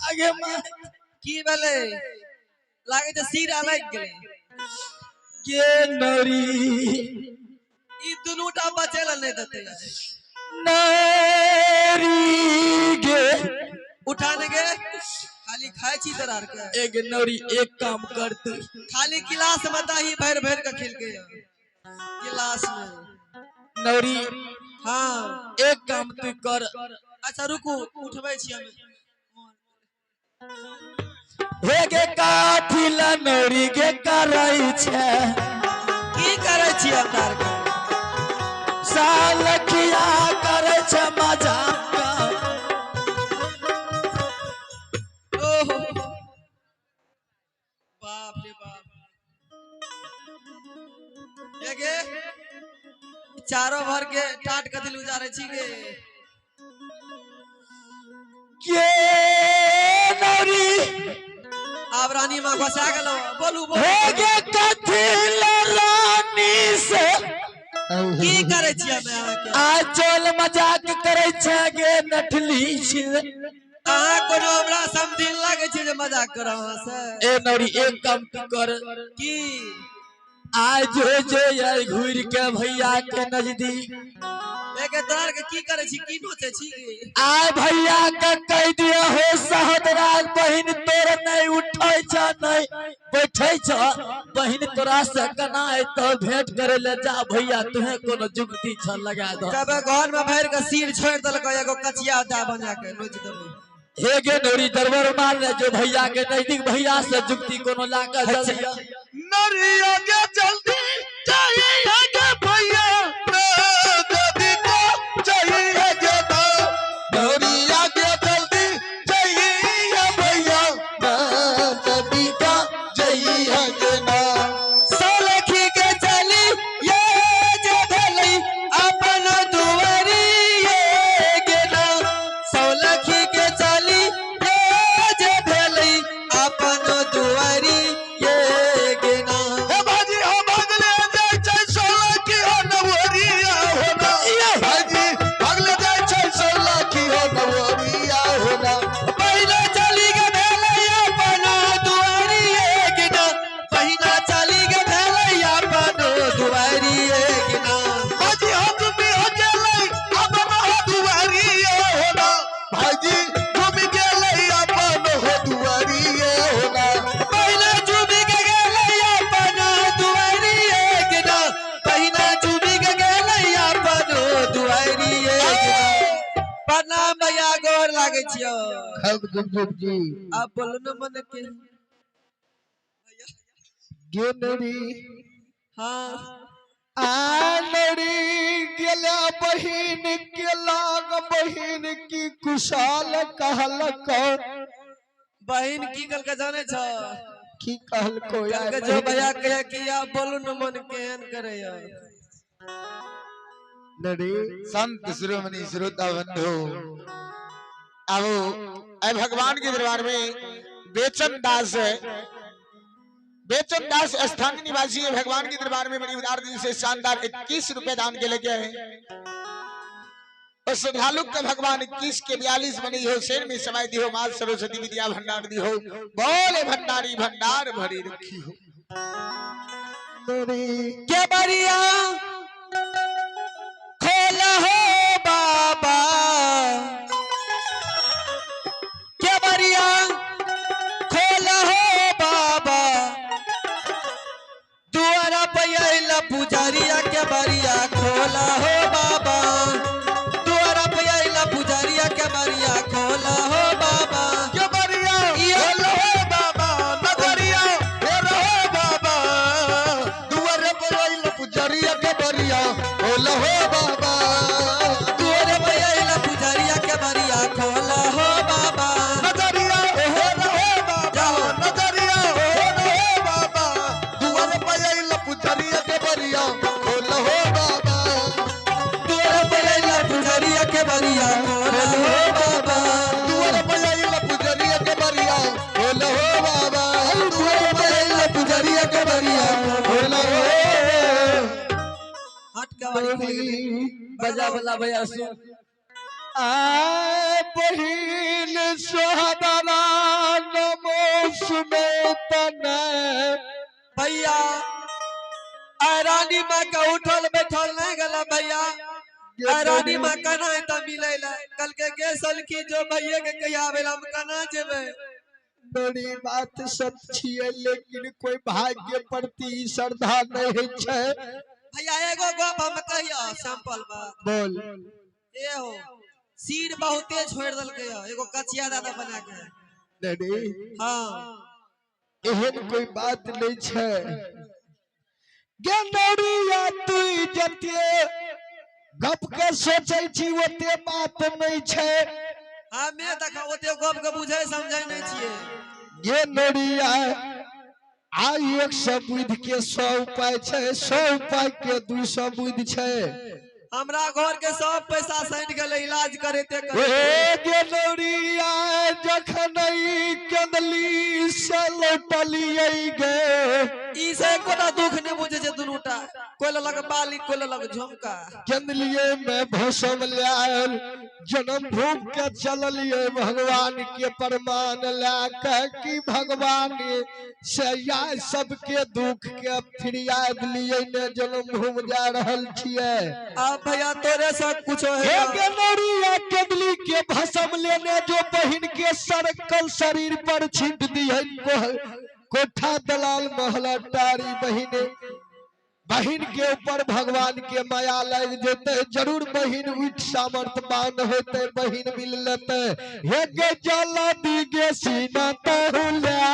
आगे माय की भेलै? लागै छै सीरा लागि गेलै। के नरी ई दुनू टा बचे ला नहि देतै। नरी गे उठा ने गे, खाली खाइ छी तोरा आर के। एक नरी एक काम करते, खाली गिलास में दही भरि भरि के खेलकै गिलास में। नरी हाँ एक काम तू कर। अच्छा रुकू, उठबै छी हम। हे गे काठिला नरी गे करै छै। की करै छी हमरा आर के? सालखिया करै छै मजाक। ओहो बाप रे बाप, हे गे चारो भर के टाट कथी लए उजारै छी गे? के नरी आब रानी माँ घोसा गेलो। बोलू बोलू। हे गे कथिला रानी से की करै छी हमे अहाँके? आ चल मजाक करै छै गे नठली छै। अहाँ कोनो हमरा समधिन लागै छै जे मजाक करब अहाँ से? ए नरी एक काम तू कर। की? आज जो जे घूर के भैया के नजदीक। एके तोरा आर के की करै छी, की नोचै छी गे? आय भैया के कह दिया हो सहोदरा बहिन तोर नहीं उठै छ नहीं बैठै छ, बहिन तोरा से कना तो भेंट करे ले जा भैया, तुहे कोनो जुगती छ लगा दो। कबे घर में भरि के सिर छोड़ि देलकै, एगो कचिया दा बना के नोच देबै। हे गे नौरी दरबार मारने जो भैया के नजदीक, भैया से जुगती कोनो लाके जल्दी। नरिया के जल्दी चाहिए के भैया जल्दी को चाहिए के ना। नरिया के जल्दी चाहिए भैया जल्दी का चाहिए के ना। सोलखी के चली ये जे भेलै अपन दुआरी ये गे ना। सोलखी के चली ये जे भेलै अपन दुआरी ये गे ना। हे भाजी हो भागले जाय छै सोलखी हो नवरिया हो ना। भाजी भागले जाय छै सोलखी हो नवरिया हो ना। पहिला चली गे भेलै अपन दुआरी ये गे ना। पहिला चली गे भेलै अपन दुआरी ये गे ना। भाजी हो तुमी हो गेलै अपन हो दुआरिया हो ना। भाजी तुमी गेलै अपन हो दुआरिया हो ना। पहिला चुबी के गेलै अपन दुआरी ये गे ना। पहिला चुबी के गेलै अपन दुआरी ये गे ना। प्रणाम भैया, गोर लागै छियौ। खब जुग जुग जी। आब बोलू न मन के। गे नरी हाँ आ नरी गेला बहिन के लाग, बहिन की कुशाल कहलक। बहिन की कहलकै जानै छ? की कहलको? कहलकै जो भैया कहे कि आब बोलू न मन केहन करैया। नरी संत शिरोमणि श्रोता बंधु, अब ऐ भगवान के दरबार में बेचन दास, बेचन दास स्थानीय निवासी है, भगवान के दरबार में बड़ी उदार दिल से शानदार 21 रुपए दान के लेके आए। और श्रद्धालु का भगवान 21 के 42 बनी हो, शेर में समाई दी हो, मां सरस्वती विद्या भंडार दी हो, बोले भंडारी भंडार भरी रखी हो। नरी के बरिया खोल हो बाबा, के बरिया खोल हो बाबा, दुआरा पे आइला पुजारिया के बरिया खोल हो बाबा। दुआरा पे आइला पुजारिया के बरिया खोल हो बाबा। के बरिया खोल हो बाबा, नगरिया हे रहो बाबा, दुआर पर आइल पुजरिया के बरिया खोल हो बाबा। दुआरा पे आइला पुजारिया के बरिया खोल हो बाबा। नजरिया हो रहो बाबा, नजरिया हो रहो बाबा, दुआर पर आइल पुजरिया के बरिया खोल हो बाबा। दुआरा पे आइला पुजारिया के बरिया खोल हो बाबा। दुआर पर आइल पुजरिया के बरिया खोल हो बाबा। दुआर पर आइल पुजरिया के बरिया खोल हो। हट के वाली खुल गेलै। बजा वाला भैया सुन। आ बहिन सोहदरा में तने भैया आय रानी माँ के उठल बैठल नहीं गला भैया। आय रानी माँ कना एता मिले ला कल के गे सलखी जो भैया के कहिया आवेला हम कना जेबे। बड़ी बात सच छियै, लेकिन कोई भाग्य प्रति श्रद्धा नहीं है छै। भैया एगो गप हम कहियो सैंपल बा बोल। ए हो सीर बहुते छोड़ देलकै एगो कचिया दादा बना के। नहीं हाँ एहन कोई बात नहीं छै। गेनौरिया तू जते गप के सोचै छी ओते बात नहीं छै। हमे देख ओते गप के बुझै समझै नहीं छियै। गेनौरिया आई 100 बुद्धि के 100 उपाय छै, 100 उपाय के 200 बुद्धि छै। हमरा घर के सब पैसा सैट गेलै इलाज करेते ए करेते। गेनौरिया जखन ई कंदली से लौटलियै गे, ई से एकोटा दुख नहीं बुझे छै दुनूटा, कोई ललक बाली कोई ललक झुमका। कंदलिये में भसम लायल जन्म भूख के चललिए भगवान के प्रमाण ला के कि भगवान से या सबके दुख के फिरियाद लिए ने जन्म भूम जा रहल छियै। अब भैया तोरे सब कुछ हे है। गेनौरिया कंदली के भसम लेने जो बहिन के सरकल शरीर पर छीट दिहन कोठा दलाल महला टारी बहिने बहिन के ऊपर भगवान के माया लग जेते, जरूर बहिन उठ सामर्थ्यवान होते, बहिन मिल लेते। हे गे जला दी गे सीना तहुला